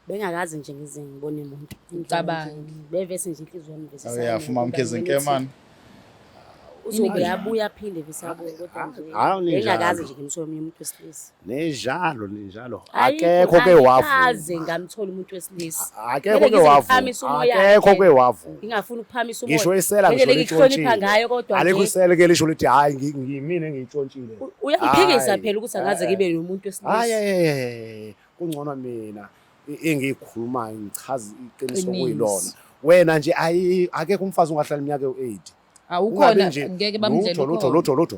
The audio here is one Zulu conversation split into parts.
Bengakaze nje ngize ngibone umuntu. Ucabange. Bevese nje inhliziyo yami vese. Uyafuma Mkhize Nkemane. Uzobe abuya aphinde vese abuye kodwa nje. Hawu, ninjalo. Bengakaze nje ngimthole omunye umuntu wesilisa. Ninjalo, ninjalo. Ayikho, Akekho ke angikaze wavuma. ngamthola umuntu wesilisa. Akekho Kumele ke ngize wavuma. ngiphamise umoya Akekho wakhe. ke wavuma. Ngingafuni ukuphamisa umoya. Ngisho isela ngisho Ngendlela engikuhlonipha litshontshile. ngayo kodwa Alikho nje isela ke lisho lithi hayi ngimina engiyitshontshile. Uyangiphikisa Hhayi, phela ukuthi angaze eh, ngibe nomuntu Hayi wesilisa. eh, kungcono mina engiyikhulumayo ngichaza iqiniso Qiniso. kuyilona. Wena nje ayi akekho umfazi ungahlala iminyaka ewu-8. Ungabi Awukhona nje ngeke bamdlela lutho lutho ukhona. lutho lutho.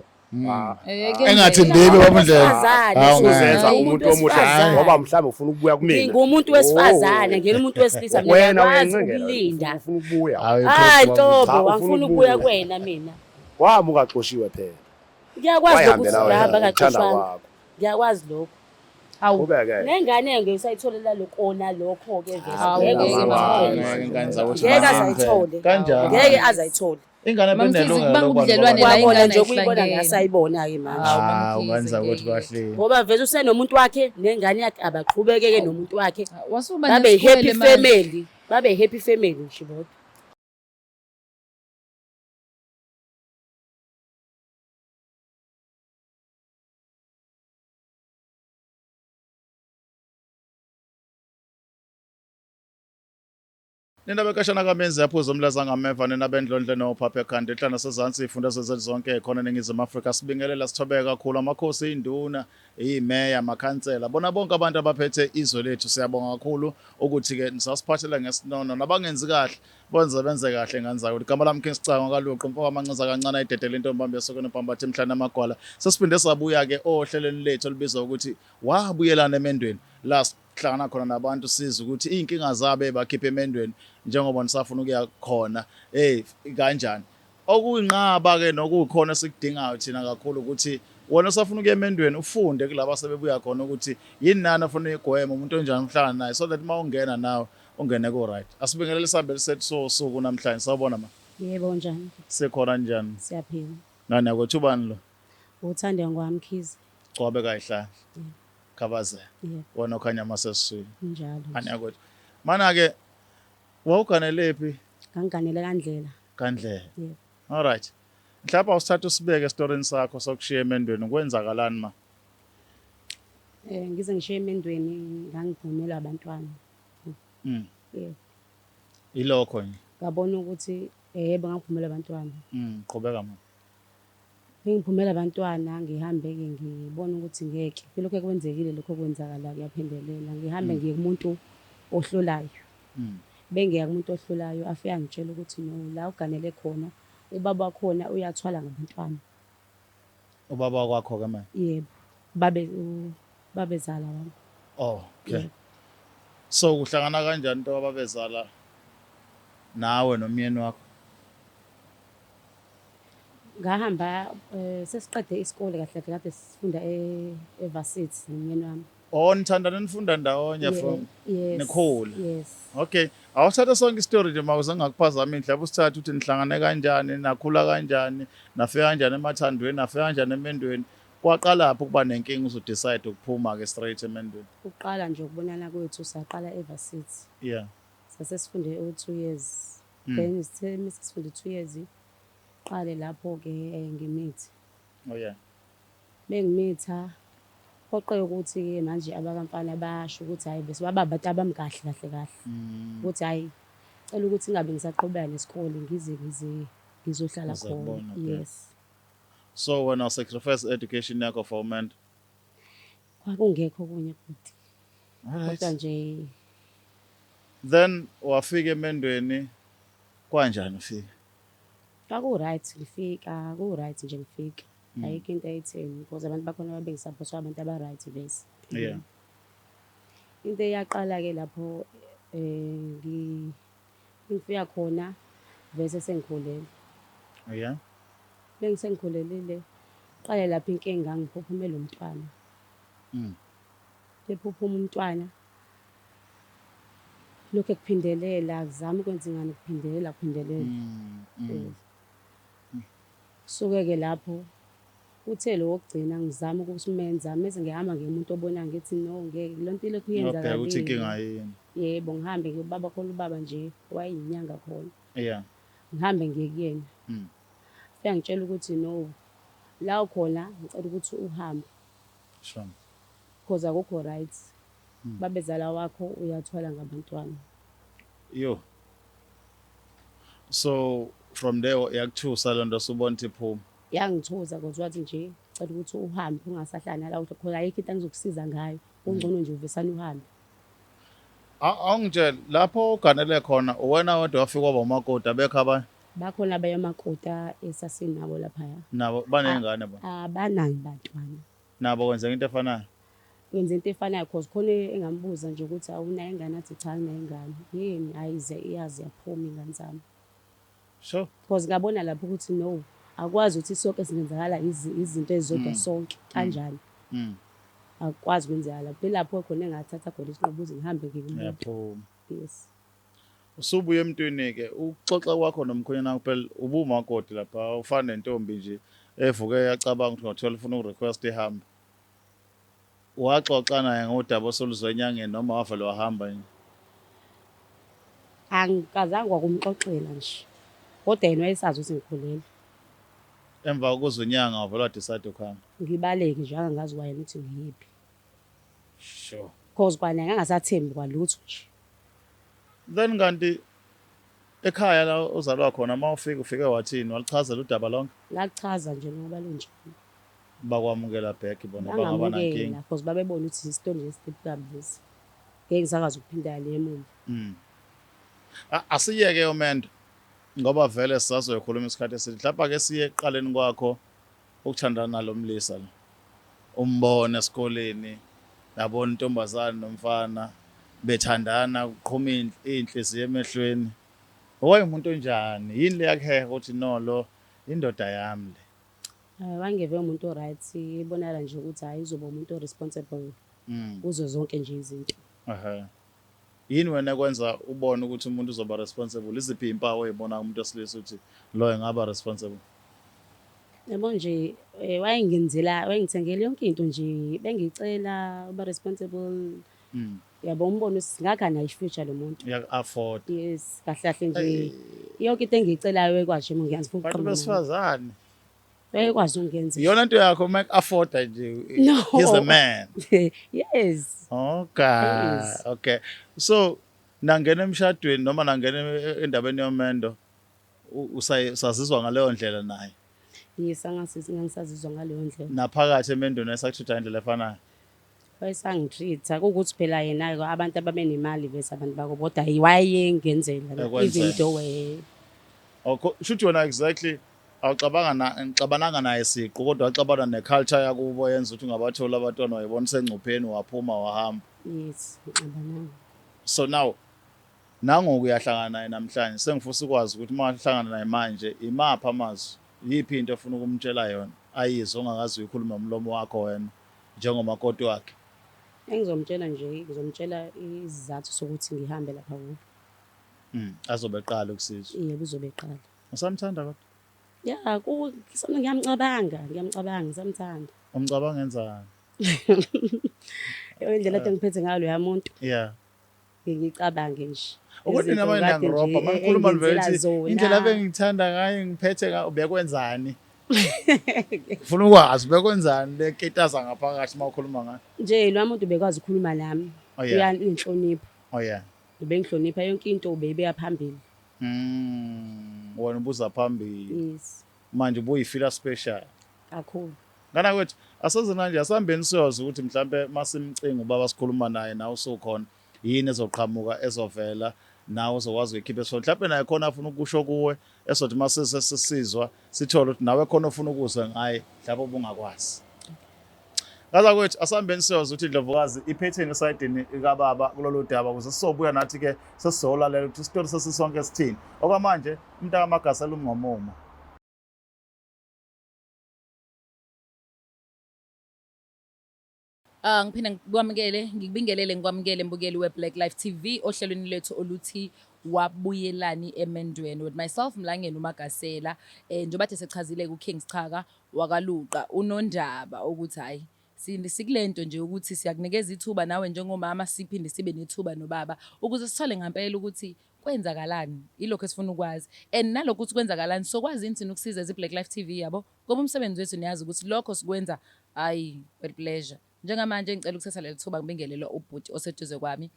Ah, Engathi ndibe bamdlela. Wesifazane, Hawu, ngeke. Uzenza Hayi, umuntu omuhle wesifazane. ngoba mhlawumbe ufuna ukubuya kumina. Ngingumuntu wesifazane, ngiyena umuntu wesilisa mina Wena ngiyakwazi uyancengela, ukulinda. ufuna ukubuya. Hayi, Hayi Chris, Ntobo, Cha, ufuna angifuni ukubuya ukubuya. kuwena mina. Wami ungaxoshiwe phela. Ngiyakwazi lokhu Wayihambela ukuthi wena ngihamba uthanda ngaxoshwanga. kwakho. Ngiyakwazi lokho. Hawu. Qhubeke. Nengane ngeke usayitholela lokona lokho-ke vese. Hawu, Ngeke ngeke usayithole. Ngeke ingane zakwethu Ngeke baningi azayithole. phela. Kanjani? Ngeke azayithole. Ingane Mamkhize, benelungelo kubanga lokwazi ubudlelwane ngoba- la Kwabona ingane nje ukuyibona ayihlangene. ngasayibona-ke manje. Hawu, Ah, Mamkhize, ungane zakwethu ngeke. bahleli. Ngoba vele usenomuntu wakhe nengane yakhe abaqhubekeke nomuntu wakhe. Wasuba Babe nesikwele happy manje. family. Babe happy family nje bodwa. Nina bekashana kamenzi yaphuza umlaza ngameva nina bendlondle nophapha ekhanda enhla nasezansi ifunda zezwe zonke khona eNingizimu Afrika. Sibingelela sithobeke kakhulu amakhosi, induna, imeya, amakhansela, bona bonke abantu abaphethe izwe lethu. Siyabonga kakhulu ukuthi-ke nisasiphathela ngesinono nabangenzi kahle bonze benze kahle ngane zakwethu. Igama lami King Sicango kaLuqu mfo kamancinza kancane ayidedele intombi bambi esokweni bhambathe emhlane amagwala. Sesiphinde sabuya-ke ohlelweni lethu olubizwa ukuthi wabuyelana emendweni, la sihlangana khona nabantu sizwe ukuthi iy'nkinga zabo ey'bakhipha emendweni njengoba nisafuna ukuya khona hey kanjani. Okuyinqaba-ke nokukhona esikudingayo thina kakhulu ukuthi wena usafuna ukuya emendweni ufunde kulaba asebebuya khona ukuthi yini nani ofuna uyigwema, umuntu onjani uhlangana naye, so that uma ungena nawe ungene ku-right. Asibingelele isihambeli sethu sosuku namhlanje. Sawubona ma. Yebo, njani? Sikhona njani? Siyaphila. Ngane yakwethu ubani lo? Uthande ngwamkhize. Gcwabe kayihlahla. Khabazela. Yebo. Wena okhanya amasesiswini. Njalo. Ngane yakwethu. Mana-ke wawuganelephi? Ngangiganele kaNdlela. KaNdlela. Yebo. All right. Mhlawumbe awusithatha usibeke esitorini sakho sokushiya emendweni, kwenzakalani ma? Ngize ngishiye emendweni ngangigqunyelwa abantwana. Yebo. Ilokho nje. Ngabona ukuthi yebo ngangiphumelwa abantwana. Qhubeka ma. Bengiphumela abantwana ngihambe-ke ngibona ukuthi ngeke kulokhu ekwenzekile lokho okwenzakala kuyaphindelela. Ngihambe ngiye kumuntu ohlolayo. Bengiya kumuntu ohlolayo afike angitshela ukuthi no la uganele khona ubaba wakhona uyathwala ngabantwana. Ubaba wakho ke manje? Yebo. Babe babezala wami. Oh, okay. Yebo. So kuhlangana kanjani into ababezala nawe nomyeni wakho? Ngahamba sesiqede isikole kahle kahle kade sifunda e-varsity nomyeni wami. Oh, nithandana nifunda ndawonye from Yes. nikhula. Yes. Okay. Awuthatha sonke isitori nje mawuze ngingakuphazami mhlawumbe usithathe ukuthi nihlangane kanjani, nakhula kanjani, nafika kanjani emathandweni, nafika kanjani emendweni. Kwaqalaphi ukuba nenkinga uzu decide ukuphuma ke straight emendweni? Uqala nje ukubonana kwethu saqala e-varsity. Yeah. Sase sifunde u 2 years. Then sithe mase sifunde 2 years qale lapho ke ngimithi. Oh yeah. Bengimitha phoqe ukuthi ke manje abakamfana basho ukuthi hayi bese baba abantu abami kahle kahle kahle. Ukuthi hayi cela ukuthi ngingabe ngisaqhubeka nesikole ngize ngize ngizohlala Uze khona. kubona, okay. Yes. So wena sacrifice education yakho for umendo? Kwakungekho okunye bhuti. Alright. Kodwa nje Then wafika emendweni kwanjani ufika? Kwaku right ngifika, ku right nje ngifika. Ayikho into eyitheni because abantu bakhona babengisapotha abantu aba right vese. Yeah. Into eyaqala ke lapho ngifika khona vese sengikhulelwe. Yeah. Bengisengikhulelile qale lapho inkinga ngiphuphumela umntwana. Ephuphuma umntwana. Lokho ekuphindelela kuzama ukwenza ingane kuphindelela kuphindelela. Suke ke lapho uthe lo wokugcina ngizama ukusimenza mase ngihamba ngimuntu obona ngithi no ngeke le nto ilokhu Ngiyabheka ukuthi yenzakala. inkinga yini. Yebo, ngihambe ngiyobaba khona ubaba nje wayeyinyanga khona. Yeah. Ngihambe ngiye kuyena. Fike ngitshela ukuthi no, la ukhona ngicela ukuthi uhambe. Sure. Because akukho right. Babezala wakho uyathwala ngabantwana. Yo. So from there yakuthusa lento subona ukuthi iphuma. Yangithusa because wathi nje cela ukuthi uhambe ungasahlali nala khona, ayikho into engizokusiza ngayo. Kungcono nje uvesane uhambe. Awungitshele lapho uganele khona, uwena wedwa wafika waba umakoti, abekho abanye? Bakhona abanye amakota esasinabo laphaya. Nabo baney'ngane bona? Abanayo bantwana. Nabo kwenzeka into efanayo? Kwenza into efanayo cause khona engambuza nje ukuthi awunayo ingane, athi cha anginayo ingane. Yini ayize iyazi yaphuma ingane zami. Sure. Because ngabona lapho ukuthi no, akwazi ukuthi sonke singenzakala izinto ezizodwa sonke kanjani. Akukwazi kwenzeka lapho. Ilapho khona engathatha khona isinqumo ukuthi ngihambe ngiye kumuntu. Yaphuma. Yes. Usubuye emntwini-ke, ukuxoxa kwakho nomkhwenyana wakho phela ubuwumakoti lapha, ufana nentombi nje evuke yacabanga ukuthi ngathola ufuna uku-request ihambe. Waxoxa naye ngodaba osoluzwe enyangeni noma wavele wahamba nje? Angikazange kwakumxoxela nje. Kodwa yena wayesazi ukuthi ngikhulelwe. Emva kokuzwa inyanga wavele wa-decide ukuhamba? Ngibaleke nje, angangazi kwayena ukuthi ngiyiphi. Sure. Cause kwanaye ngangasathembi kwalutho nje. Then kanti ekhaya la ozalwa khona uma ufika ufike wathini, walichazela udaba lonke? Ngakuchaza nje ngoba lunjani. Bakwamukela back bona, bangaba nankinga? Bangamukela cause babebona ukuthi isitori nje esitiphi kabi lesi. Ngeke ngisakwazi ukuphinda le emuva. Asiyeke umendo ngoba vele sisazoyikhuluma isikhathi eside. Mhlawumbe ake siye ekuqaleni kwakho ukuthandana nalo mlisa lo. Umbone esikoleni, yabona intombazane nomfana bethandana, kuqhuma iy'nhliziyo emehlweni. Wayengumuntu onjani? Yini le yakuheha ukuthi no lo indoda yami le? Wangeve umuntu o-right, ibonakala nje ukuthi hhayi uzoba umuntu o-responsible kuzo zonke nje izinto. Ehhe. Yini wena ekwenza ubone ukuthi umuntu uzoba responsible? Iziphi iy'mpawu oy'bona kumuntu wesilisa ukuthi lo engaba responsible? Yabo nje wayengenzela, wayengithengela yonke into nje, bengicela uba responsible. Yabo umbono singakha naye i-future lo muntu. Uyaku-afford. Yes, kahle kahle nje yonke into engiyicelayo wayekwazi nje ngiyazi Bantu besifazane. Wayekwazi ukungenzela. Iyona nto yakho uma ku-afforda nje. No. He's the man. Yes. Okay. Yes. Okay. So nangena emshadweni noma nangena endabeni yomendo usazizwa ngaleyo ndlela naye? Yes, angisazizwa ngaleyo ndlela. Naphakathi emendweni wayesaku-treat-a ngendlela efanayo? Wayesangi-treat-a kuwukuthi phela yena abantu ababenemali bese abantu bako, kodwa wayengenzela Ekwenzela. even though Shuthi wena exactly awuxabanga na ngixabananga naye siqu, kodwa waxabana ne-culture yakubo yenza ukuthi ungabatholi abantwana, wayibona usengcupheni waphuma wahamba. Yes, ngixabananga. So now nangoku uyahlangana naye namhlanje, sengifisa ukwazi ukuthi uma uhlangana naye manje imaphi amazwi, yiphi into ofuna ukumtshela yona ayizwe ongakaze uyikhulume ngomlomo wakho wena njengomakoti wakhe? Engizomtshela nje, ngizomtshela isizathu sokuthi ngihambe lapha kubo. Azobe eqala ukusizwa. Yebo, uzobe eqala. Usamthanda kodwa? Ya, ngiyamcabanga, ngiyamcabanga, ngisamthanda. Umcabanga enzani? Indlela ade ngiphethe ngayo loya muntu. Ngicabange nje. Ukuthi Izinto nina manje kade nje nangirobha, uma ngikhuluma nivele engenzela ukuthi zona. indlela abengithanda ngayo ngiphethe ngayo bekwenzani? Ufuna ukwazi bekwenzani le ketaza ngaphakathi uma ukhuluma ngayo? Nje lo muntu bekwazi ukukhuluma nami. Oh, yeah. Uyanhlonipha. Oh yeah. Ubengihlonipha yonke into ubeyibeka phambili. Wena ubuza phambili. Yes. Manje ubuyifila special. Kakhulu. Ngana kwethu asoze manje asihambeni siyoza ukuthi mhlambe masimcinga ubaba sikhuluma naye nawe usukhona yini ezoqhamuka ezovela nawe uzokwazi ukuyikhipha esifo mhlambe naye khona afuna ukusho kuwe esothi masise sisizwa sithole ukuthi nawe khona ofuna ukuzwa ngaye mhlawumbe ubungakwazi. Ngaza kwethu asihambeni siyoza ukuthi iNdlovukazi iphetheni esayidini kababa kulolu daba ukuze sizobuya nathi ke sesizolalela ukuthi isitori sesisonke sithini. Okwamanje umntaka Magasela umngomumo. Ngiphinde ngikwamukele, ngikubingelele, ngikwamukele mbukeli we-Black Life TV ohlelweni lwethu oluthi Wabuyelani Emendweni with myself Mlangeni uMagasela. Njengoba kade sechazile ku-King Schaka wakaLuqa unondaba ukuthi hayi Sikulento nje ukuthi siyakunikeza ithuba nawe njengomama, siphinde sibe nethuba nobaba ukuze sithole ngempela ukuthi kwenzakalani. Ilokho esifuna ukwazi. And nalokho ukuthi kwenzakalani sokwazi yini thina ukusiza as i-Black Life TV, yabo? Ngoba umsebenzi wethu niyazi ukuthi lokho sikwenza hayi with pleasure. Njengamanje ngicela ukuthatha leli thuba ngibingelele ubhuti oseduze kwami.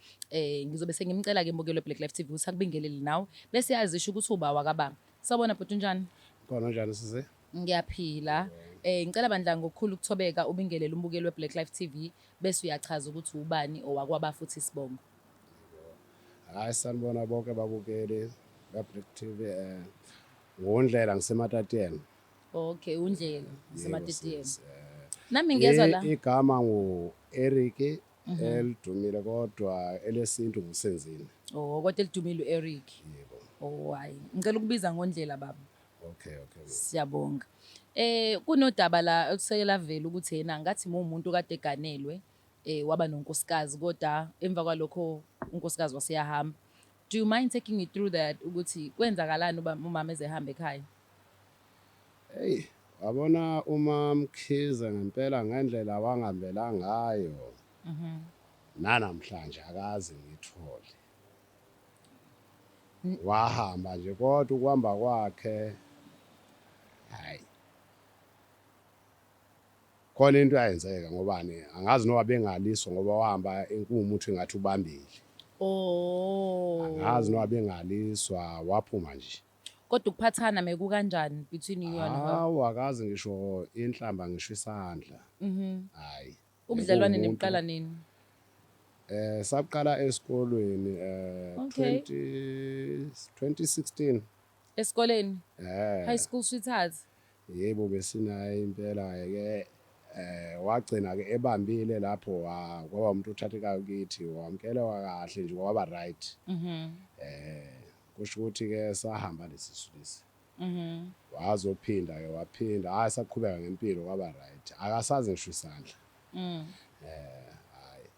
Ngizobe sengimcela-ke mbukeli we-Black Life TV ukuthi akubingelele nawe bese yazisho ukuthi uba wakabani. Sawubona bhuti, unjani? Khona, njani sisi? Ngiyaphila. Ngicela bandla ngokukhulu ukuthobeka ubingelele umbukeli we-Black Life TV bese uyachaza ukuthi ubani owakwaba futhi isibongo. Hayi, sanibona bonke babukeli ba-Black TV. NguNdlela, ngisematatiyeni. Okay, uNdlela ngisematatiyeni. Sisi, Nami ngiyezwa la. Igama ngu-Eric elidumile, kodwa elesintu nguSenzini. Oh, kodwa elidumile u-Eric. Yebo. Oh, hayi. Ngicela ukubiza ngoNdlela baba. Okay. Siyabonga. Kunodaba la okuseke lavela ukuthi yena ngathi umuntu kade eganelwe waba nonkosikazi, kodwa emva kwalokho unkosikazi waseyahamba. Do you mind taking me through that ukuthi kwenzakalani uba umama ezehamba ekhaya? Hey, wabona uma Mkhize ngempela ngendlela wangihambela ngayo. Nanamhlanje akaze ngithole. Wahamba nje, kodwa ukuhamba kwakhe, hayi, khona into ayenzeka ngobani angazi noma bengaliswa, ngoba wahamba kuwumuntu engathi ubambile. Angazi noma bengaliswa, waphuma nje. Kodwa ukuphathana meku kanjani between you and her? Hawu, akazi ngisho inhlamba, ngisho isandla. Hayi. Ubudlelwane nibuqala nini? Saqala esikolweni 20 2016. Esikoleni? Eh. High school sweetheart. Yebo, besinaye impela ke. Wagcina ke ebambile lapho, kwaba umuntu othathekayo kithi, wamkelwa kahle nje, kwaba right. Kusho ukuthi ke sahamba lesisu lesi. Wazophinda ke, waphinda, hayi, saqhubeka ngempilo, kwaba right. Akasazi ngisho isandla. Hayi.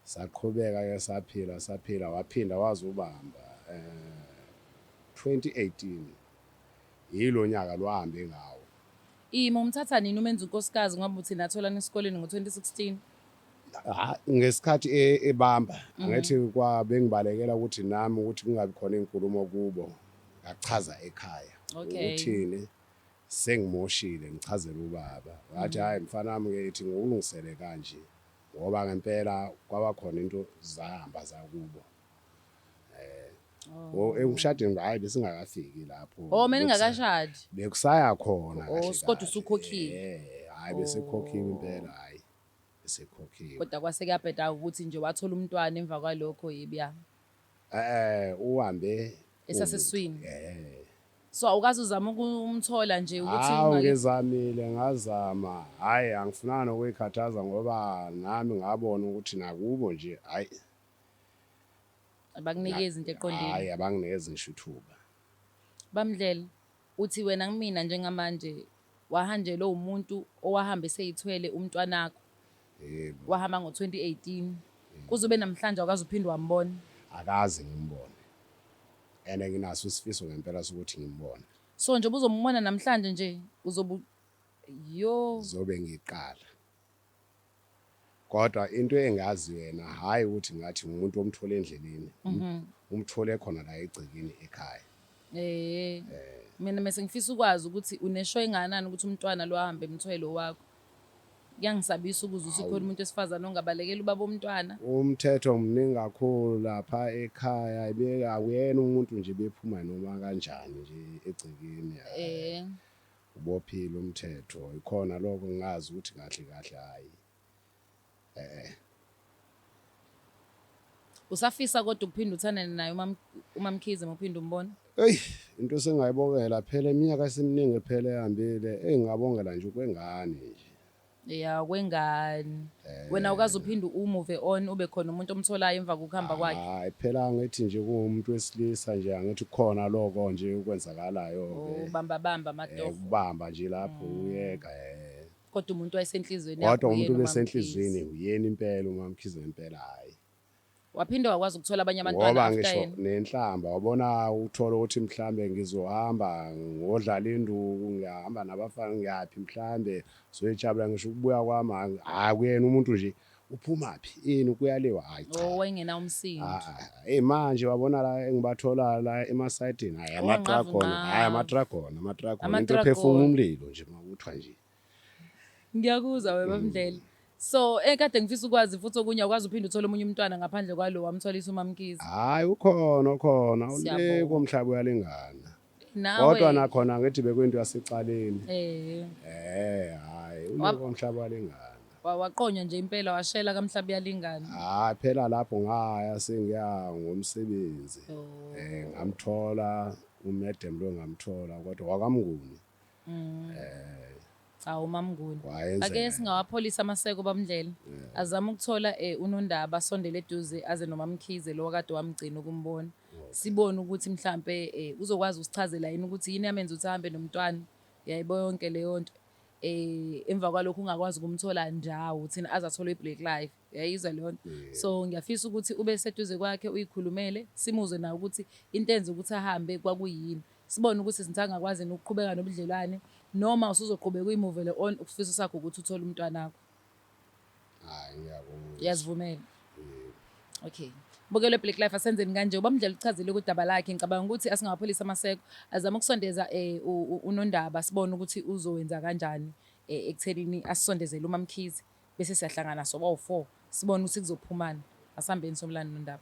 Saqhubeka ke, saphila saphila, waphinda wazobamba 2018, yilo nyaka lwahambe ngawo. Ima, umthatha nini umenza unkosikazi, ngoba uthi natholana esikoleni ngo-2016? Ha, ngesikhathi ebamba, angithi kwa bengibalekela ukuthi nami ukuthi kungabi khona inkulumo kubo, ngachaza ekhaya ukuthini, sengimoshile, ngichazela ubaba, wathi, "Hayi mfana wami ke, ithi ngikulungisele kanje," ngoba ngempela kwaba khona into zahamba zakubo emshadweni. Hayi, besingakafiki lapho. Oh, mina ningakashadi. Bekusaya khona Oh, kahle kodwa kahle. usukhokhiwe. Hayi, besekhokhiwe impela, hayi, besekhokhiwe. Kodwa kwase kuyabheda ukuthi nje wathola umntwana emva kwalokho yibiya. Uhambe Esaseswini. Eh. So awukaze uzama ukumthola nje ukuthi Hawu, ngizamile, ngazama. Hayi, angifunanga nokuyikhathaza, ngoba nami ngabona ukuthi nakubo nje, hayi, abakunikezi into eqondile. Hayi, abanginikezi ngisho ithuba. Bamdlela, uthi wena kumina njengamanje wahanjelwe umuntu owahamba eseyithwele umntwanakho. Yebo. Wahamba ngo-2018. Kuze ube namhlanje awukaze uphinde wambona. Akaze ngimbone, and nginaso isifiso ngempela sokuthi ngimbone. So nje ubuzombona namhlanje nje uzobu yo Zobe ngiqala, kodwa into engazi yena, hayi, ukuthi ngathi ngumuntu omthole endleleni, umthole khona la egcekeni ekhaya. Mina mase ngifisa ukwazi ukuthi unesho enganani ukuthi umntwana lo ahambe emthwele wakho. Kuyangisabisa ukuze uthi khona umuntu wesifazane ongabalekela ubaba omntwana. Umthetho mningi kakhulu lapha ekhaya, akuyena umuntu nje bephuma noma kanjani nje egcekeni. Ubophile umthetho, ikhona lokho ngingazi ukuthi kahle kahle, hayi. Usafisa kodwa ukuphinda uthandane naye uMamkhize muphinda umbona? Eyi, into esengayibongela phela, iminyaka eseminingi phela ehambile, engingabongela nje ukwengane nje. Ya, kwengane. Wena awukaze uphinde umove on, ube khona umuntu omtholayo emva kokuhamba kwakhe? Hayi phela, angithi nje kuwumuntu wesilisa nje, angithi kukhona lokho nje okwenzakalayo Oh, ke. bamba bamba amatoho. Ukubamba nje lapho uyeka. Kodwa umuntu wayesenhlizweni Kodwa yakho umuntu uyena besenhlizweni uMamkhize. uyena impela uMamkhize ngempela, hayi. Waphinde wakwazi ukuthola abanye abantwana Ngoba after ngisho yena. nenhlamba wabona uthola ukuthi mhlambe ngizohamba ngodlala induku, ngiyahamba nabafana ngiyaphi mhlambe soyijabula, ngisho ukubuya kwami hhayi kuyena umuntu nje uphumaphi ini kuyaliwa, hayi cha. Oh, wayengena umsindo. Ah, hey manje wabona la engibathola la emasayidini, hayi Oh, ama-dragon, nqavu, hayi nqavu. ama-dragon, ama-dragon, into Ama-dragon. ephefuma umlilo nje makuthiwa nje. Ngiyakuzwa wena Mndlela. So ekade ngifisa ukwazi futhi okunye, awukwazi uphinde uthole omunye umntwana ngaphandle kwalo wamtholisa uMamkhize? Hayi ukhona, ukhona, uleko Siyabonga. umhlaba uyalingana. Nawe. Kodwa nakhona ngithi bekuyinto yasecaleni. Hayi uleko umhlaba uyalingana. Waqonywa nje impela washela kamhlaba uyalingana. Hayi phela lapho ngaya sengiya ngomsebenzi. Oh. Ngamthola umadam lo, ngamthola kodwa wakaMnguni. Cha uMamnguni. Wayenzeka. Ake singawapholisa amaseko bamndlela. Azama ukuthola uNondaba asondele eduze aze noMamkhize lo kade wamgcina ukumbona. Sibone ukuthi mhlambe uzokwazi ukusichazela yini ukuthi yini yamenza ukuthi ahambe nomntwana. Yayibo yonke leyo nto. Emva kwalokho ungakwazi ukumthola ndawo thina aze athole iBlack Life. Uyayizwa leyo nto. So ngiyafisa ukuthi ube seduze kwakhe uyikhulumele, simuzwe nawe ukuthi into enza ukuthi ahambe kwakuyini. Sibone ukuthi singakwazi ukuqhubeka nobudlelwane noma usuzoqhubeka uyimuvele on ukufiso sakho ukuthi uthole umntwana wakho. Hayi ngiyakuzwa. Uyazivumela? Okay. Bukelo Black Life, asenzeni kanje ubamndlela uchazile kudaba lakhe. Ngicabanga ukuthi asingawapholisa amaseko, azama ukusondeza uNondaba, sibone ukuthi uzowenza kanjani ekuthenini asisondezele uMamkhize, bese siyahlangana soba u4 sibone ukuthi kuzophumana. Asihambeni somlando Nondaba.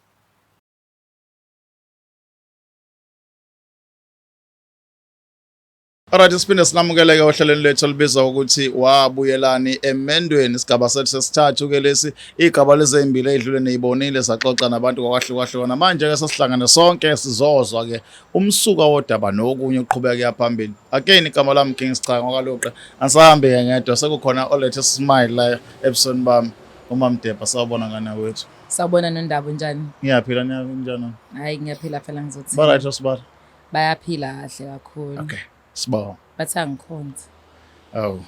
Alright, siphinde sinamukeleke ohlelweni lethu olubizwa ukuthi wabuyelani emendweni, isigaba sethu sesithathu ke lesi. Igaba lezimbili ezidlule niyibonile, saxoxa nabantu kwahlukahlukana. Manje ke sesihlangane sonke sizozwa ke umsuka wodaba nokunye okuqhubeka phambili. Again igama lami King Sicha ngwakaluqa, angisahambi ke ngedwa, sekukhona olethe smile la ebusweni bami, uMamDebha. Sawubona ngane wethu. Sawubona Nondaba, unjani? Ngiyaphila, njani? Hayi ngiyaphila phela, ngizothi. Ba right osibala? Bayaphila kahle kakhulu. Okay, sibonga. Bathi angikhonze. Oh.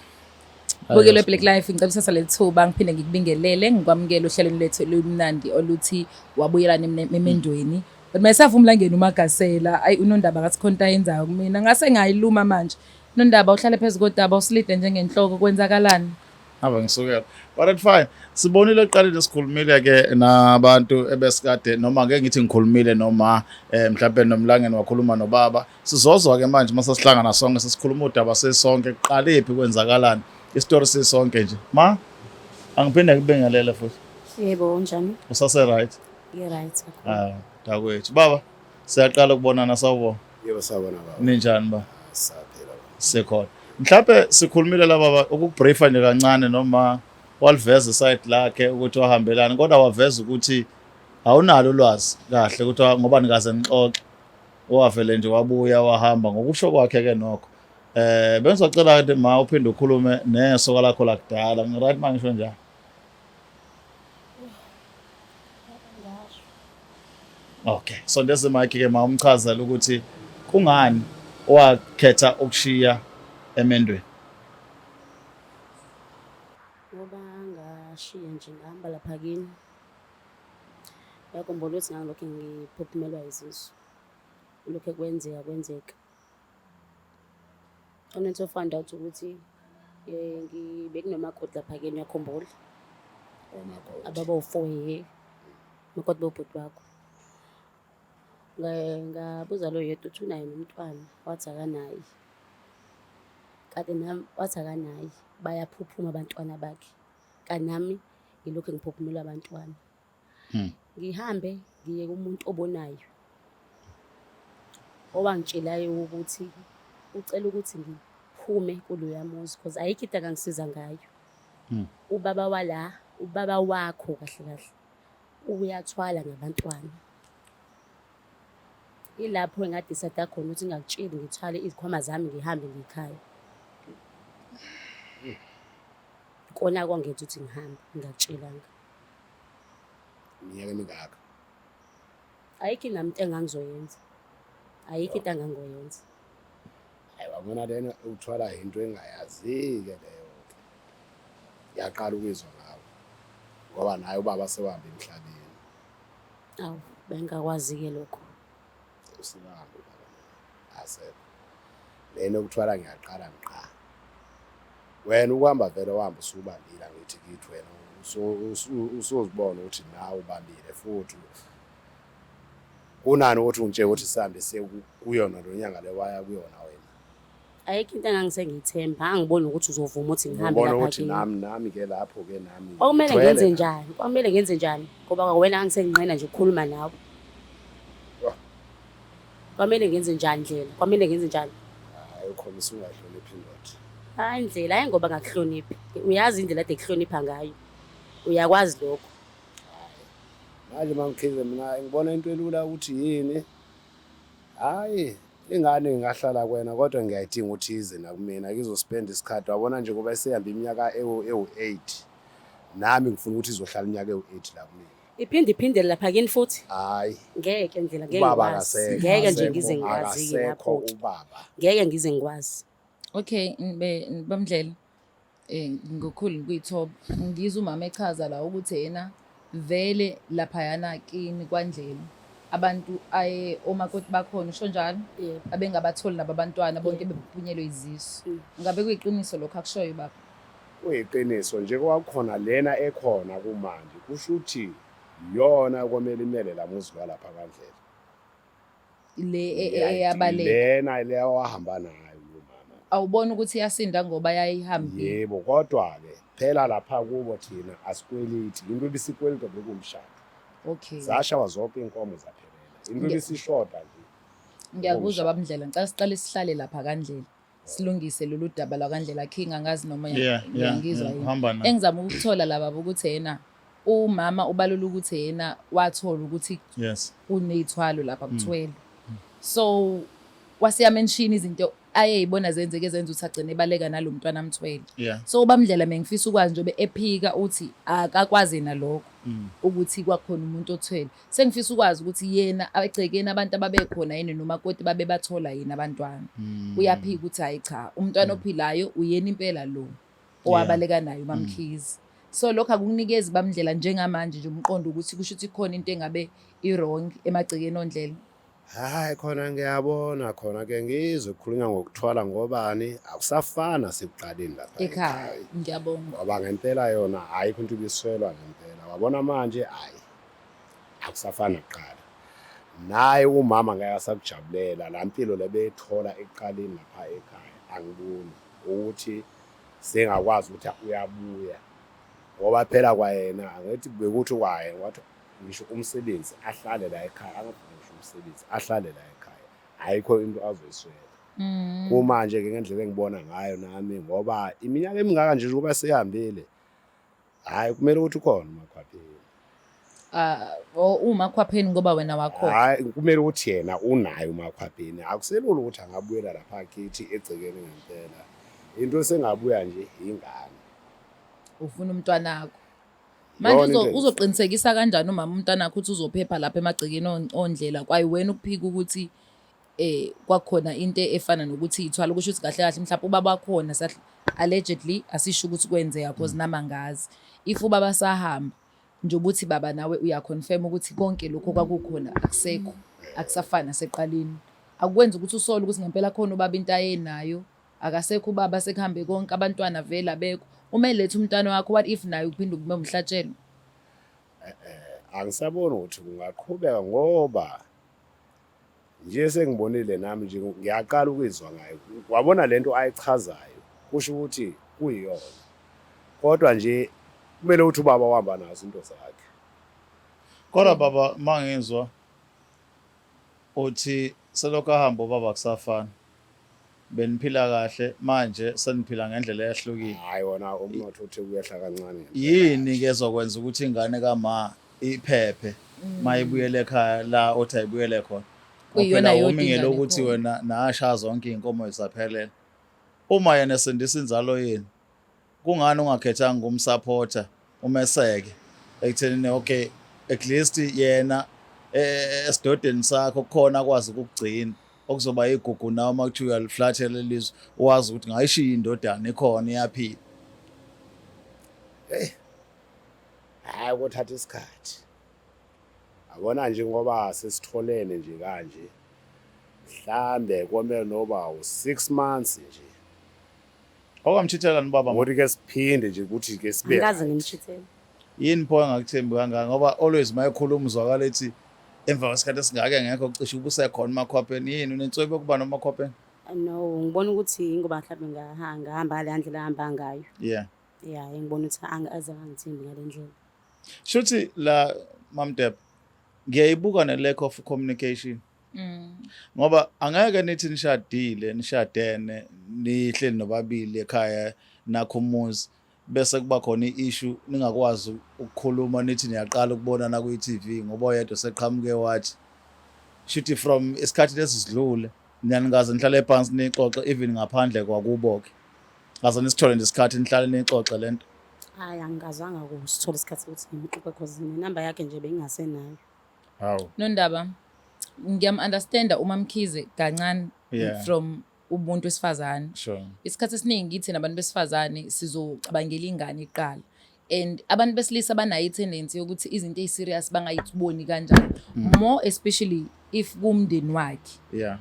Bukelo Black Life, ngicela usasa lethuba ngiphinde ngikubingelele, ngikwamukele ohlelweni lethu olumnandi oluthi wabuyelana emendweni. But mayisavuma ngena uMagasela, ayi uNondaba ngathi khona into ayenzayo kumina. Ngase ngayiluma manje. Nondaba uhlale phezulu kodaba usilide njengenhloko, kwenzakalani? Hamba ngisukela. But it's fine. Sibonile ekuqaleni, sikhulumile ke nabantu ebesikade, noma ngeke ngithi ngikhulumile noma mhlawumbe nomlangeni wakhuluma nobaba. Sizozwa ke manje mase sihlangana sonke sesikhuluma udaba sesonke, kuqalephi, kwenzakalani, isitori sisonke nje. Ma, angiphinde ngibingelele futhi. Yebo, unjani? Usase right? Ngi right kakhulu. Ah, dakwethu. Baba, siyaqala ukubonana, sawubona. Yebo sawubona baba. Ninjani ba? Saphila baba. Sikhona. Mhlawumbe sikhulumile la baba ukubriefa nje kancane, noma waliveza iside lakhe ukuthi wahambelani, kodwa waveza ukuthi awunalo ulwazi kahle ukuthi ngoba nikaze nixoxe, wavele nje wabuya wahamba ngokusho kwakhe ke nokho. Bengizocela ke ma uphinde ukhulume nesoka lakho lakudala. Ngiright mangisho njalo? Okay, sondeza imic ke ma, umchazele ukuthi kungani wakhetha ukushiya emendweni. Ngoba ngashiya nje ngahamba lapha kini. Uyakhumbula ukuthi ngangilokhu ngiphuphumelwa izisu. Lokho kwenzeka kwenzeka. Only to find out ukuthi ngibekunomakoti lapha kini, uyakhumbula? Omakoti. Ababa u4 ye. Makoti bobhuti wakho. Ngabuza lo yedwa ukuthi unaye nomntwana, wathi akanaye. Kade nami wathi akanaye, bayaphuphuma abantwana bakhe. Kanti nami ngilokhu ngiphuphumela abantwana. Ngihambe ngiye kumuntu obonayo, owangitshelayo ukuthi ucela ukuthi ngiphume kuloya muzi because ayikho into angangisiza ngayo. Ubaba wala, ubaba wakho kahle kahle uyathwala ngabantwana. Ilapho engadecide khona ukuthi ngingakutsheli, ngithwale izikhwama zami ngihambe ngikhaya. Kona kwangenza ukuthi ngihambe ngingakutshelanga. Iminyaka emingaka? Ayikho nami into engangizoyenza. Ayikho into engangoyenza. Hayi wabona lena uthwala into engayazi-ke leyo. Ngiyaqala ukuyizwa ngawe. Ngoba naye ubaba sewahamba emhlabeni. Awu, bengingakwazi-ke lokho. Usibambe ubaba asekho. Lena okuthwala ngiyaqala ngiqa. Wena ukuhamba vele wahamba usubambile angithi kithi wena usuzibona ukuthi nawe ubambile futhi kunani ukuthi ungitshele ukuthi sihambe siye kuyona lo nyanga le waya kuyona wena. Ayikho into engangisengiyithemba, angiboni ukuthi uzovuma ukuthi ngihambe Ngibona lapha ukuthi kini. nami ke lapho ke nami Kwakumele ngithwele ngenze nami. njani? Kwakumele ngenze njani? Ngoba kwawena ngangisenginqena nje ukukhuluma nawe. Yho. Kwamele ngenze njani Ndlela? Kwamele ngenze njani? Hayi ukhombisa ungayihloniphi indoda. Hayi Ndlela, hayi ngoba ngakuhloniphi. Uyazi indlela ade kuhlonipha ngayo. Uyakwazi lokho. Manje MaMkhize mina ngibona into elula ukuthi yini. Hayi ingane ingahlala kwena kodwa ngiyayidinga ukuthi ize nakumina ngizospend isikhathi wabona nje ngoba isehamba iminyaka ewu-8 nami ngifuna ukuthi izohlala iminyaka ewu-8 la kumina. Iphinde iphindele lapha kini futhi? Hayi. Ngeke Ndlela, ngeke Ubaba ngikwazi. akasekho. Ngeke nje akasekho, ngize ngikwazi-ke akasekho lapho-ke. ubaba. Ngeke ngize ngikwazi. Okay, bamdlela ngokukhulu kuyithoba ngizwa umama echaza la ukuthi yena vele laphayana kini kwaNdlela abantu aye omakoti bakhona usho njalo Yebo. abengabatholi nabo abantwana bonke bephunyelwe izisu. Ngabe kuyiqiniso lokho akushoyo baba? Kuyiqiniso nje kwakhona lena ekhona kumanje kusho ukuthi iyona okwamele imele la muzi walapha kaNdlela. Le eyabaleka. Lena le wahamba nayo lo mama. Awuboni ukuthi iyasinda ngoba yayihambile. Yebo kodwa ke phela lapha kubo thina asikweliti into ebisikwelita bekumshado. Okay. Zashawa zonke inkomo zaphelela. Into ebisishoda nje. Ngiyakuzwa babndlela ngicela siqale sihlale lapha kaNdlela. Silungise lolu daba lwakaNdlela King angazi noma uyangizwa yini. Uhamba na. Engizama ukukuthola la baba ukuthi yena umama ubalula ukuthi yena wathola ukuthi kuney'thwalo lapha kuthwele. So waseyamenshini izinto ayeyibona zenzeke zenza ukuthi agcine ebaleka nalo mntwana amthwele. So ubamndlela mengifisa ukwazi njengoba ephika uthi akakwazi yena lokho ukuthi kwakhona umuntu othwele. Sengifisa ukwazi ukuthi yena egcekeni abantu ababekhona yini nomakoti babebathola yini abantwana. Uyaphika ukuthi hayi cha umntwana ophilayo uyena impela lo owabaleka naye uMaMkhize. So lokho akukunikezi bamndlela njengamanje nje umqondo ukuthi kusho ukuthi khona into engabe i-wrong emagcekeni ondlela. Hayi khona ngiyabona khona ke ngizwe kukhulunywa ngokuthwala ngobani akusafana sekuqaleni lapha ekhaya. Ngiyabonga. Ngoba ngempela yona ayikho into ibiswelwa ngempela. Wabona manje hayi akusafani nakuqala. Naye umama ngeke asakujabulela la mpilo lebeyithola ekuqaleni lapha ekhaya angiboni ukuthi sengakwazi ukuthi uyabuya ngoba phela kwayena angithi bekuthi kwayena wathi ngisho umsebenzi ahlale la ekhaya angafuni ngisho umsebenzi ahlale la ekhaya ayikho into azoyiswela. Kumanje ke ngendlela engibona ngayo nami ngoba iminyaka emingaka nje njengoba seyihambile Hayi kumele ukuthi ukhona umakhwapheni. Ah, umakhwapheni ngoba wena wakhokha. Hayi kumele ukuthi yena unayo umakhwapheni. Akuselula ukuthi angabuyela lapha kithi egcekeni ngempela. Into esengabuya nje ingane. Ufuna umntwanakho. Manje uzoqinisekisa kanjani umama umntanakho ukuthi uzophepha lapha emagcekeni ondlela kwaye wena ukuphika ukuthi eh kwakhona into efana nokuthi ithwala kusho ukuthi kahle kahle mhlawumbe ubaba wakhona allegedly asisho ukuthi kwenzeka cause mm. nami angazi if ubaba sahamba nje ukuthi baba nawe uyaconfirm ukuthi konke lokho kwakukhona akusekho akusafani naseqaleni akwenza ukuthi usole ukuthi ngempela khona ubaba into ayenayo akasekho ubaba sekuhambe konke abantwana vele abekho uma eletha umntwana wakho what if naye uphinde kube umhlatshelo eh, eh, angisaboni ukuthi kungaqhubeka ngoba Nje sengibonile nami nje ngiyaqala ukuyizwa ngayo. Wabona lento ayichazayo kusho ukuthi kuyiyona. Kodwa nje kumele ukuthi ubaba uhamba nazo into zakhe. Kodwa baba mangizwa uthi selokhu ahamba ubaba kusafana. Beniphila kahle manje seniphila ngendlela eyahlukile. Hayi wona umnotho uthi kuyehla kancane. Yini ke ezokwenza ukuthi ingane kama iphephe mayibuyele ekhaya la othi ayibuyele khona? Kuyiyona Phela yodwa umi ingane ngelokuthi khona. wena nasha zonke iy'nkomo zisaphelela. Uma yena esindisa inzalo yenu, kungani ungakhethanga ukumsaphotha umeseke ekuthenini okay at least yena eh, esidodeni sakho kukhona akwazi ukukugcina okuzoba igugu nawe uma kuthiwa uyaliflathela lelizwe wazi ukuthi ngayishiya indodana ikhona iyaphila. Hey. Hayi kothatha isikhathi. Yabona nje ngoba sesitholene nje kanje, mhlambe komele noba u-6 months nje. Okwamchithela nibaba. Ukuthi ke siphinde nje ukuthi ke sibe Angikaze right. ngimchithele. Yini pho engakuthembi kangaka ngoba always mayekhuluma uzwakala ethi emva kwesikhathi esingaka engekho cishe ubusekhona umakhwapheni yini unenswebe yokuba nomakhwapheni? No, ngibona ukuthi ingoba mhlawumbe ngahamba ngale ndlela ahamba ngayo. Yeah. Yeah, ngibona ukuthi aze angithembi ngale ndlela. Shuthi la Mamdeb ngiyayibuka ne lack of communication. Ngoba angeke nithi nishadile nishadene nihleli nobabili ekhaya nakho umuzi bese kuba khona i-issue ningakwazi ukukhuluma nithi niyaqala ukubonana kwi-TV ngoba oyedwa seqhamuke wathi shuthi from isikhathi lesi sidlule niyanikaze nihlale phansi nixoxe even ngaphandle kwakubo ke ngaze nisithole nje isikhathi nihlale nixoxe lento. Hayi, angikazanga kusithola isikhathi sokuthi ngimxoxe cause nenamba yakhe nje bengingasenayo. Hawu. Nondaba, ngiyam-understanda uMaMkhize kancane from umuntu wesifazane. Isikhathi esiningi thina abantu besifazane sizocabangela ingane kuqala. And abantu besilisa banayo i-tendency yokuthi izinto eyi-serious bangayiboni kanjani. More especially if kumndeni wakhe.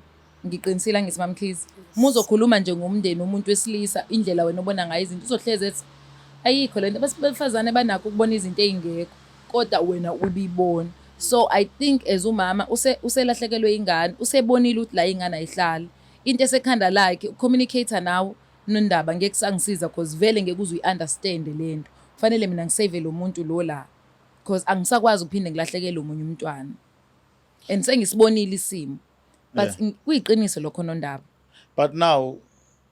Ngiqinisile angithi MaMkhize. Uma uzokhuluma nje ngomndeni womuntu wesilisa indlela wena obona ngayo izinto uzohlezi ethi ayikho lento. Abesifazane banakho ukubona izinto ey'ngekho kodwa wena ubibona. So I think as umama uselahlekelwe ingane, usebonile ukuthi la ingane ayihlali. Into esekhanda lakhe ucommunicate nawe Nondaba ngeke kusangisiza cause vele ngeke uze uyi-understand lento. Kufanele mina ngisave lo muntu lo la cause angisakwazi ukuphinde ngilahlekele omunye umntwana. And sengisibonile isimo. But kuyiqiniso lokho Nondaba. But now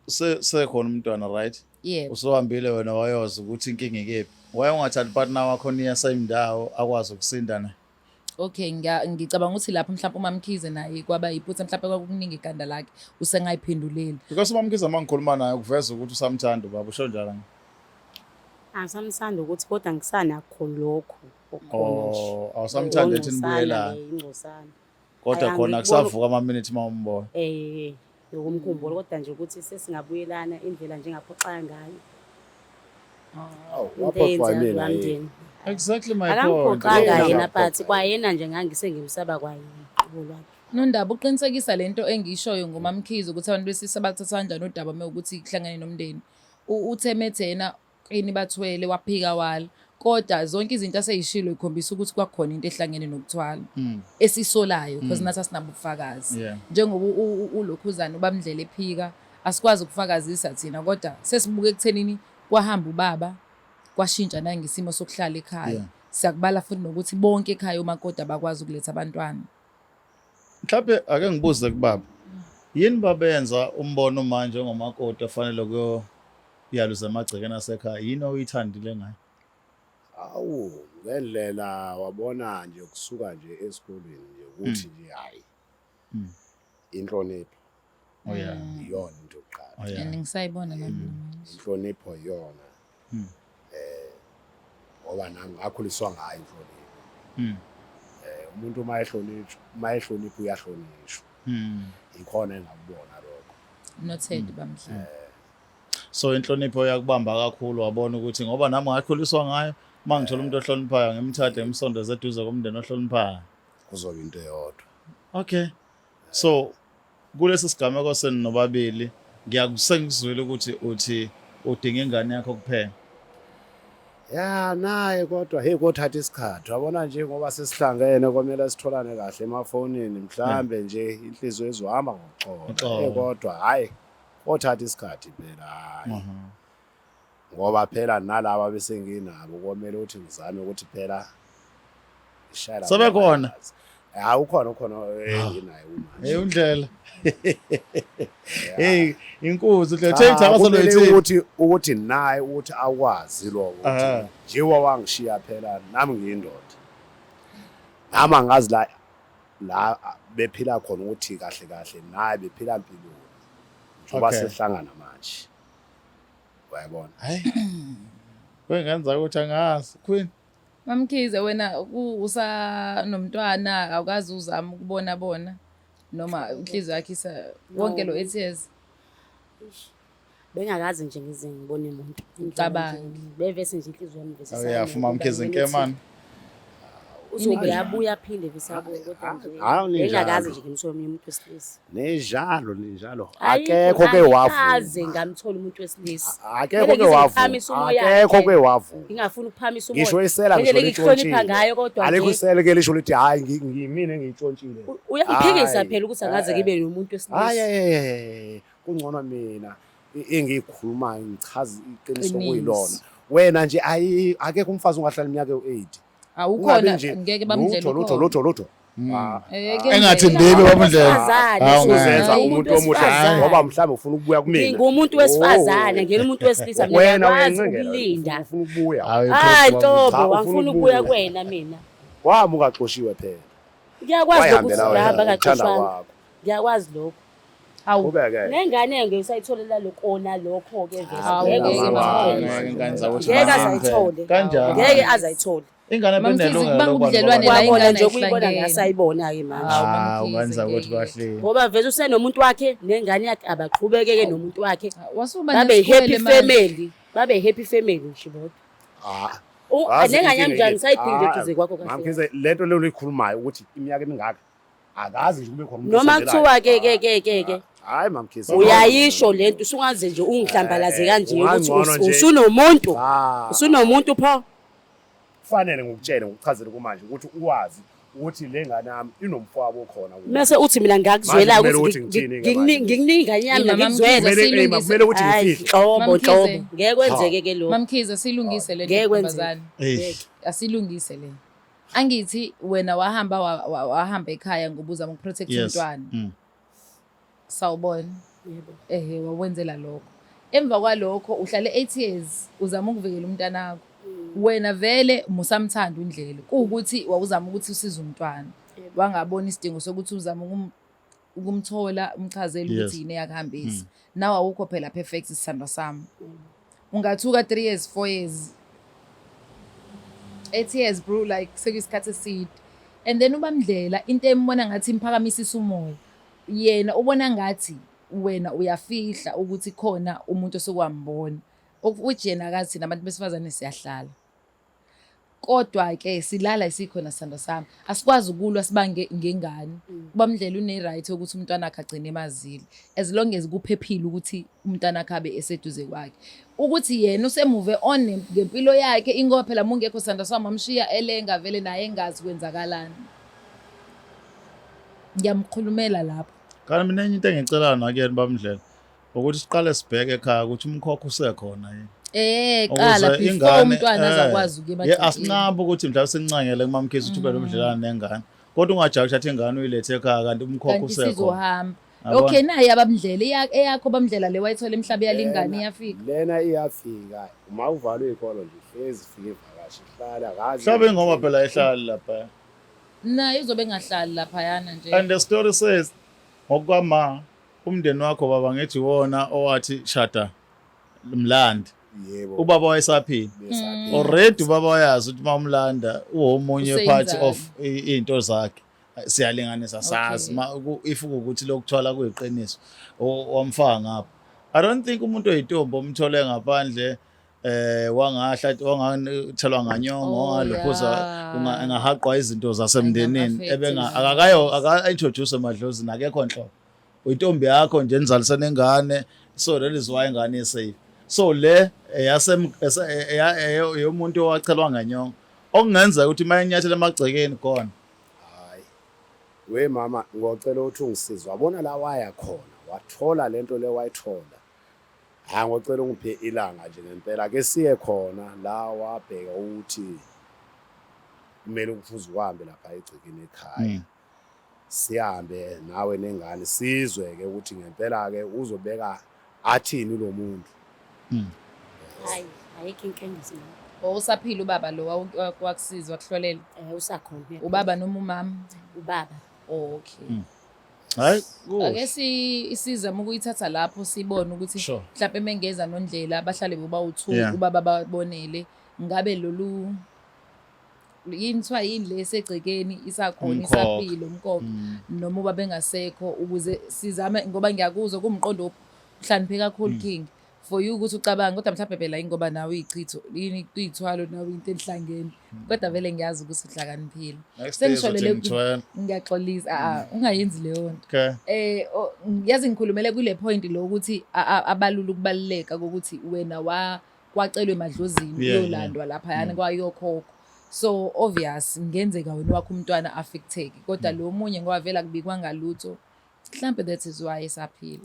sekhona umntwana, right? Yebo. Usuhambile wena wayoza ukuthi inkinga ikephi. Why ungathathi partner wakho niya same ndawo akwazi ukusinda naye? Okay, ngicabanga ukuthi lapho mhlawumbe uMaMkhize naye kwaba iphutha, mhlawumbe kwakukuningi iganda lakhe usengayiphenduleli. Because uMaMkhize uma ngikhuluma naye ukuveza ukuthi usamthanda ubaba, usho njalo nje. Angisamthandi ukuthi kodwa ngisanakho lokho okukhona nje. Oh, awusamthandi ethi nibuyelane. Ingcosana. Kodwa Ayi, khona angikuboni- kusavuka ama-minute uma umbona. Yokumkhumbula kodwa nje ukuthi sesingabuyelana indlela nje engaphoxeka ngayo. Awu, Into waphoxwa eyenzeka yimina kulowa yini? mndeni. Exactly my point. Akangiphoxanga Yena yena but ngaphoxa. kwayena nje ngangisengimsaba kwayena uqobo lwakhe. Nondaba uqinisekisa lento engiyishoyo ngoMaMkhize ukuthi abantu besilisa bathatha kanjani udaba uma ukuthi kuhlangene nomndeni. Uthe methe yena kini bathwele waphika wala. Kodwa zonke izinto aseyishilo ikhombisa ukuthi kwakukhona into ehlangene nokuthwala esisolayo because nathi asinabo ubufakazi. Njengoba ulokhuzana uBamndlela ephika asikwazi ukufakazisa thina kodwa sesibuke ekuthenini kwahamba ubaba kwashintsha nangesimo sokuhlala ekhaya. Siyakubala futhi nokuthi bonke ekhaya omakoti abakwazi ukuletha abantwana. Mhlawumbe ake ngibuze kubaba. Yini babenza umbono manje ongomakoti ofanele kuyoyaluza emagcekeni asekhaya? Yini oyithandile ngayo? Awu, ngendlela wabona nje kusuka nje esikolweni nje ukuthi nje hayi. Inhlonipho. Oh yeah. Iyona into yokuqala. Oh yeah. And ngisayibona nami. Inhlonipho iyona. Ngoba nami ngakhuliswa ngayo inhlonipho. Umuntu uma ehlonishwa, uma ehlonipha uyahlonishwa. Ikhona engakubona lokho. Noted bamhle. So inhlonipho yakubamba kakhulu wabona ukuthi ngoba nami ngakhuliswa ngayo, uma ngithola umuntu ohloniphayo ngimthathe ngimsondeze eduze komndeni ohloniphayo. Kuzoba into eyodwa. Okay. So kulesi sigameko senu nobabili ngiyakusengizwile ukuthi uthi udinga ingane yakho kuphela. Ya naye kodwa hey kothatha isikhathi wabona nje ngoba sesihlangene komele sitholane kahle emafonini mhlambe nje inhliziyo izohamba ngokuxola. Uxolo. Hey kodwa hayi kothatha isikhathi phela hayi. Ngoba phela nalaba bese nginabo komele ukuthi ngizame ukuthi phela ngishayela. Sebekhona? Hayi ukhona ukhona enginaye manje. Hey undlela. Hey inkunzi undlela Cha, take thakazo kumele lwethu. ukuthi naye ukuthi akwazi lokho ukuthi nje wangishiya phela nami ngiyindoda. Nami angazi la bephila khona ukuthi kahle kahle naye bephila impilo. Njengoba sehlangana manje. Uyayibona? Hayi. Kwengenza ukuthi angazi Queen. MaMkhize wena usa nomntwana awukazi uzama ukubona bona noma inhliziyo yakhe isa wonke lo 8 years. Bengakazi nje ngize ngibone umuntu. Ucabange. Bevese nje inhliziyo yami vese. Oh yeah, fuma MaMkhize inkemane. Uzobuya abuye aphinde vese abuye kodwa nje. Hawu, ninjalo. Engakaze nje ngimthole omunye umuntu wesilisa. Ninjalo, ninjalo. Ayikho, Akekho ke angikaze wavuma. ngamthola umuntu wesilisa. Akekho Kumele ke ngize wavuma. ngiphamise umoya Akekho wakhe. ke wavuma. Ngingafuni ukuphamisa umoya. Ngisho isela ngisho Ngendlela engikuhlonipha litshontshile. ngayo kodwa Alikho nje isela ke lisho lithi hayi ngiyimina engiyitshontshile. Uyangiphikisa Hhayi, phela ukuthi angaze eh, ngibe nomuntu Hayi wesilisa. hayi, kungcono mina engiyikhulumayo ngichaza iqiniso Qiniso. kuyilona. Wena nje ayi akekho umfazi ongahlala iminyaka ewu-8. Awukhona Ungabi nje ngeke bamdlela lutho lutho ukhona. lutho lutho. Ah, Eh, Engathi kuyenzeka. ndibe babundlela. Wesifazane, Hawu, ngeke. Uzenza Hayi, umuntu omuhle wesifazane. ngoba mhlawumbe ufuna ukubuya kumina. Ngingumuntu wesifazane, ngiyena umuntu wesilisa mina Wena ngiyakwazi uyancengela, ukulinda. ufuna ukubuya. Hayi, Hayi Nkosi, Ntobo, Cha, ufuna angifuni ukubuya ukubuya. kuwena mina. Wami ungaxoshiwe phela. Ngiyakwazi lokhu Wayihambela ukuthi wena ngihamba uthanda kaxoshwanga. kwakho. Ngiyakwazi lokho. Hawu. Qhubeke. Nengane ngiyisayitholela lokona lokho ke vese. Hawu, Ngeke ngeke izayithole. mama. Ngeke ingane zakwethu Ngeke baningi azayithole. phela. Kanjani? Ngeke azayithole. Ingane Mamkhize, benelungelo kubanga lokwazi ubudlelwane baba. la Kwabona ingane nje ukuyibona ayihlangene. ngasayibona ke manje. Hawu, Hawu, Mamkhize, ingane zakwethu ngeke. bahleli. Ngoba vese usenomuntu wakhe nengane yakhe abaqhubekeke nomuntu wakhe. Wasuba Babe nesikhwele happy manje. family. Babe happy family nje bodwa. Ah. Wazi Nengane yami inkinga njani yini? sayidinga Ah, eduze kwakho kahle. Mamkhize lento leyo uyikhulumayo ukuthi iminyaka emingaka akazi nje kube khona umuntu Noma osondelayo. kuthiwa ke ke ke ke ke Hayi Mamkhize. uyayisho lento usungaze nje ungihlambalaze kanje ukuthi Ungangcono nje. usunomuntu. Ah. Usunomuntu pho. Kufanele ngikutshele ngikuchazele kumanje ukuthi uwazi ukuthi le ngane yami inomfowabo okhona kuyo. Mase uthi mina ngakuzwela Manje kumele ukuthi ukuthi ngithini-ke manje? ngikunika ingane yami Yima, ngikuzwela. Mamkhize, Kumele silungise. kumele ukuthi Hayi ngifihle. nhlobo Mamkhize. nhlobo. Ngeke kwenzeke ke lokho. Mamkhize silungise le Ngeke kwenzeke. ntombazane. Eish. Asilungise le. Angithi wena wahamba wahamba ekhaya ngoba uzama ukuprotect Yes. umntwana. Sawubona. Yebo. Ehe wawenzela lokho. Emva kwalokho uhlale 8 years uzama ukuvikela umntanakho. Wena vele musamthanda uNdlela. Kuwukuthi wawuzama ukuthi usize umntwana. Wangabona isidingo sokuthi uzame ukumthola umchazele ukuthi yini eyakuhambisa. Nawe awukho phela perfect sithandwa sami. Ungathuka 3 years 4 years 8 years bro, like sekuyisikhathi eside. And then uBamndlela into embona ngathi imphakamisisa umoya. Yena ubona ngathi wena uyafihla ukuthi khona umuntu osukwambona. Which yena akathi nabantu besifazane siyahlala. Kodwa ke silala isikhona sithandwa sami. Asikwazi ukulwa sibange ngengane. UBamndlela une right yokuthi umntwana wakhe agcine emazile. As long as kuphephile ukuthi umntwana wakhe abe eseduze kwakhe. Ukuthi yena usemove on ngempilo yakhe ingoba phela mungekho sithandwa sami wamshiya elenga vele naye engazi kwenzakalani. Ngiyamkhulumela lapho. Kanti mina enye into engicelayo nakuyena baMndlela ukuthi siqale sibheke ekhaya ukuthi umkhokho usekhona yini. Qala Ukuze before ingane umntwana azakwazi ukuya emagcekeni. Asinqabi ukuthi mhlawumbe sincangele kuMamkhize ukuthi ube nomdlelane nengane. Kodwa ungajahi ukuthatha ingane uyilethe ekhaya kanti umkhokho Kanti usekhona. isizohamba. Yabona? Okay naye abamndlela eyakho bamndlela le wayithola emhlaba iyalingana iyafika. Lena iyafika uma uvalwe ikolo nje hlezi ifike ivakashi ihlala akazi. Mhlawumbe ingoba phela ihlali lapha. Naye uzobe engahlali laphayana nje. And the story says ngokukama umndeni wakho baba ngithi wona owathi shada mlandi. Yebo. Ubaba wayesaphila. Besaphila. Already ubaba wayazi ukuthi uma umlanda uwomunye part Useyinzalo. of iy'nto zakhe. Siyalinganisa sazi if kuwukuthi lokuthwala kuyiqiniso wamfaka ngapha. I don't think umuntu oyintombi omthole ngaphandle wangahla wangathelwa nganyongo wangalokhuza engahaqwa izinto zasemndenini Ayinama-affect ebenga izinto. akakayo aka introduce emadlozini akekho nhlobo. Uyintombi yakho nje nizalise nengane, so that is why ingane isafe. So le yomuntu owachelwa nganyongo okungenzeka ukuthi uma enyathela emagcekeni khona. Hayi. We mama ngocela ukuthi ungisize. Wabona la waya khona, wathola lento le wayithola. Hayi ngocela ungiphe ilanga nje ngempela ke siye khona la wabheka ukuthi kumele ukuthi uhambe lapha egcekeni ekhaya. Sihambe nawe nengane sizwe ke ukuthi ngempela ke uzobeka athini lo muntu. Hayi, ayikho inkinga sina. Usaphila ubaba lo wakusiza wakuhlolela? Usakhona. Ubaba noma umama? Ubaba. Okay. Hayi, Ake sizame ukuyithatha lapho sibone ukuthi mhlawumbe mengeza noNdlela bahlale bobawu2 ubaba babonele ngabe lolu yini kuthiwa yini le esegcekeni isakhona isaphila umkhokho noma uba bengasekho ukuze sizame ngoba ngiyakuzwa kuwumqondo ohlakanipheke kakhulu King. For you ukuthi ucabange, kodwa mhlawumbe phela ingoba nawe uyichitho yini, kuyithwalo nawe into enhlangene, kodwa vele ngiyazi ukuthi uhlakaniphile. Next day Sengishole uzothi le ngithwele. Ngiyaxolisa, a ungayenzi leyo nto. Okay. Yazi ngikhulumele kule point lo ukuthi abalula ukubaluleka kokuthi wena wa kwacelwe emadlozini uyolandwa laphayana kwayokhokho, so obvious ngenzeka wena wakho umntwana affecteke, kodwa lo munye ngoba vele akubikwa ngalutho, mhlambe that is why esaphila.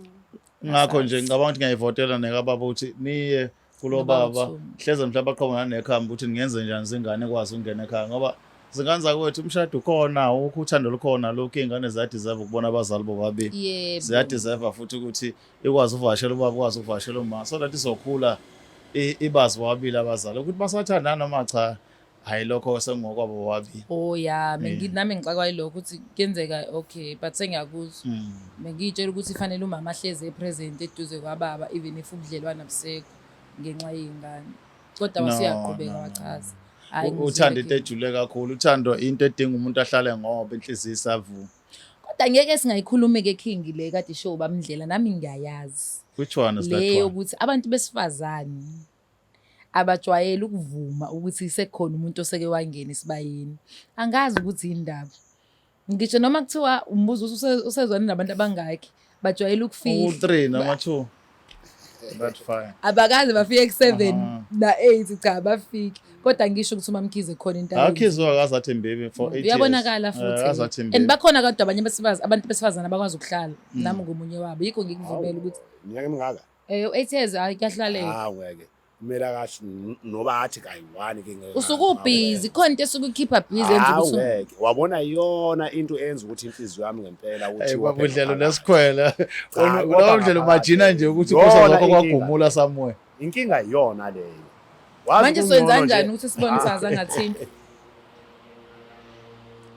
Ngakho nje ngicabanga ukuthi ngiyayivotela nekababa ukuthi niye kulo Noba baba, u-two. Hleze mhlawumbe aqhamuka nanekhambi ukuthi ningenze njani zingane ikwazi ukungena ekhaya, ngoba zingane zakwethu, umshado ukhona, awukho, uthando lukhona, lokhu iy'ngane ziyadeserve ukubona abazali bobabili. Ziyadeserve futhi ukuthi ikwazi ukuvakashela ubaba, ikwazi ukuvakashela uma, so that izokhula ibazi bobabili abazali ukuthi basathandana noma cha. Hhayi, lokho sengokwabo bobabili. Oh ya, nami ngixakwa yilokho ukuthi kuyenzeka, okay, but sengiyakuzwa. Bengiyitshela ukuthi fanele umama ahlezi epresent eduze kwababa even if ubudlelwane abusekho ngenxa yey'ngane. Kodwa No, wasuyaqhubeka no, no, wachaza. Hhayi, Uthando ngizwile into King. ejule kakhulu. Uthando into edinga umuntu ahlale ngoba inhliziyo isavuma. Kodwa ngeke singayikhulumi-ke King le kade ishow bamndlela, nami ngiyayazi. Which one is that Le one? Yokuthi abantu besifazane abajwayele ukuvuma ukuthi sekukhona umuntu oseke wangena esibayeni. Angazi ukuthi yindaba. Ngisho noma kuthiwa umbuzo ukuthi usezwane nabantu abangaki, bajwayele ukufihla. U-3 noma 2. That's fine. Abakaze bafike ku-7 na-8, cha, bafike. Kodwa ngisho ukuthi uMamkhize khona into ayenzayo. Akhiziwa akazathi mbibi for 8 years. Uyabonakala Eh, akazathi futhi. mbibi. And bakhona kodwa abanye besifazane, abantu besifazane abakwazi ukuhlala. Nami ngomunye wabo. Yikho ngikuvumela ukuthi Iminyaka emingaka? 8 years, hayi, kuyahlaleka. Hawu, ngeke. Kumele kahle noba athi kayi-one ke ngeke. Usuke ubhizi, khona into esuke ikhipha busy yenza Hawu, ukuthi ngeke. Wabona iyona into enza ukuthi inhliziyo yami ngempela ukuthi Hey, iwophe baba udlela ngaphakathi. unesikhwele. Cha, Lowo kodwa ndlela ngaphakathi. umajina nje ukuthi Yona kusa lokho inkinga. kwagumula somewhere. Inkinga iyona leyo. Wazi Manje kungcono soyenza nje- kanjani ukuthi sibone ukuthi azangathini?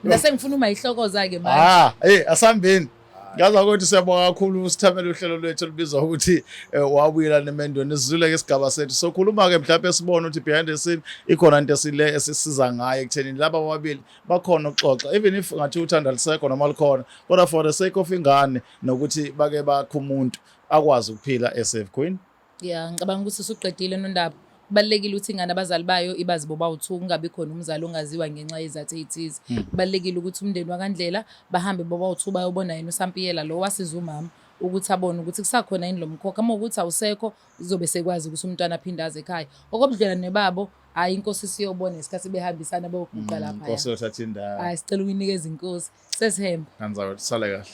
Mina sengifuna uma ihlokoza-ke manje. Ah, hey, asambeni. Ngaza ukuthi siyabonga kakhulu usithamela uhlelo lwethu olubizwa ukuthi wabuyela nemendweni. Sizule ke isigaba sethu. Sokhuluma ke mhlawumbe sibone ukuthi behind the scene ikhona into esile esisiza ngayo ekuthenini laba bobabili bakhona ukuxoxa, even if ngathi uthanda lisekho noma likhona, kodwa for the sake of ingane nokuthi bake bakhe umuntu akwazi ukuphila esafe, queen. Ya, ngicabanga ukuthi usuqedile, Nondaba. Kubalulekile ukuthi ingane abazali bayo ibazi bobawu-two, kungabi khona umzali ongaziwa ngenxa yezathu ey'thize. Kubalulekile ukuthi umndeni wakaNdlela bahambe bobawu-two bayobona yena uSampiyela lo wasiza umama ukuthi abone ukuthi kusakhona yini lo mkhokha. Uma ukuthi awusekho, uzobe sekwazi ukuthi umntwana aphinde aze ekhaya. Okobudlelwane babo, hhayi, inkosi siyobona ngesikhathi behambisana boguqa laphaya. Nkosi yothatha indawo. Hhayi, sicela ukuyinikeza inkosi. Sesihembe. Kanzayo, sale kahle.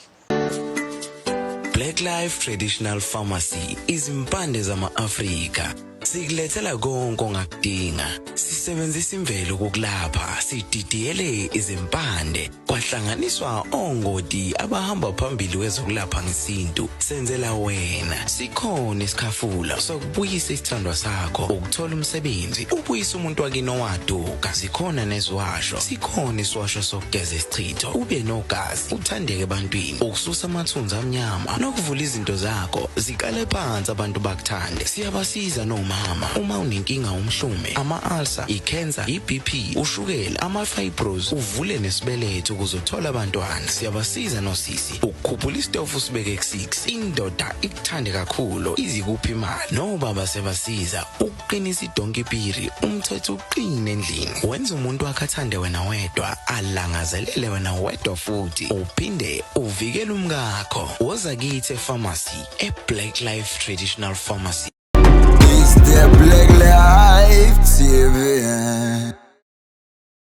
Black Life Traditional Pharmacy, izimpande zama-Afrika. Sikulethela konke ongakudinga. Sisebenzisa imvelo ukukulapha, sididiyele izimpande, kwahlanganiswa ongoti abahamba phambili kwezokulapha ngesintu. Senzela wena. Sikhona isikhafula sokubuyisa isithandwa sakho, ukuthola umsebenzi, ubuyisa umuntu wakini owaduka. Zikhona neziwasho. Sikhona isiwasho sokugeza isichitho, ube nogazi, uthandeke ebantwini, ukususa amathunzi amnyama nokuvula izinto zakho ziqale phansi abantu bakuthande. Siyabasiza nomama uma unenkinga, umhlume, ama-ulcer, i-cancer, i-BP, ushukela, ama-fibros, uvule nesibeletho ukuze uthole abantwana. Siyabasiza nosisi ukukhuphula isitofu sibeke ku-6, indoda ikuthande kakhulu, izikuphi imali. Nobaba siyabasiza ukuqinisa idonki piri, umthetho uqine endlini, wenza umuntu wakhe athande wena wedwa, alangazelele wena wedwa, futhi uphinde uvikele umkakho. Woza kithi epharmacy, e-Black Life Traditional Pharmacy. It's the Black Life TV.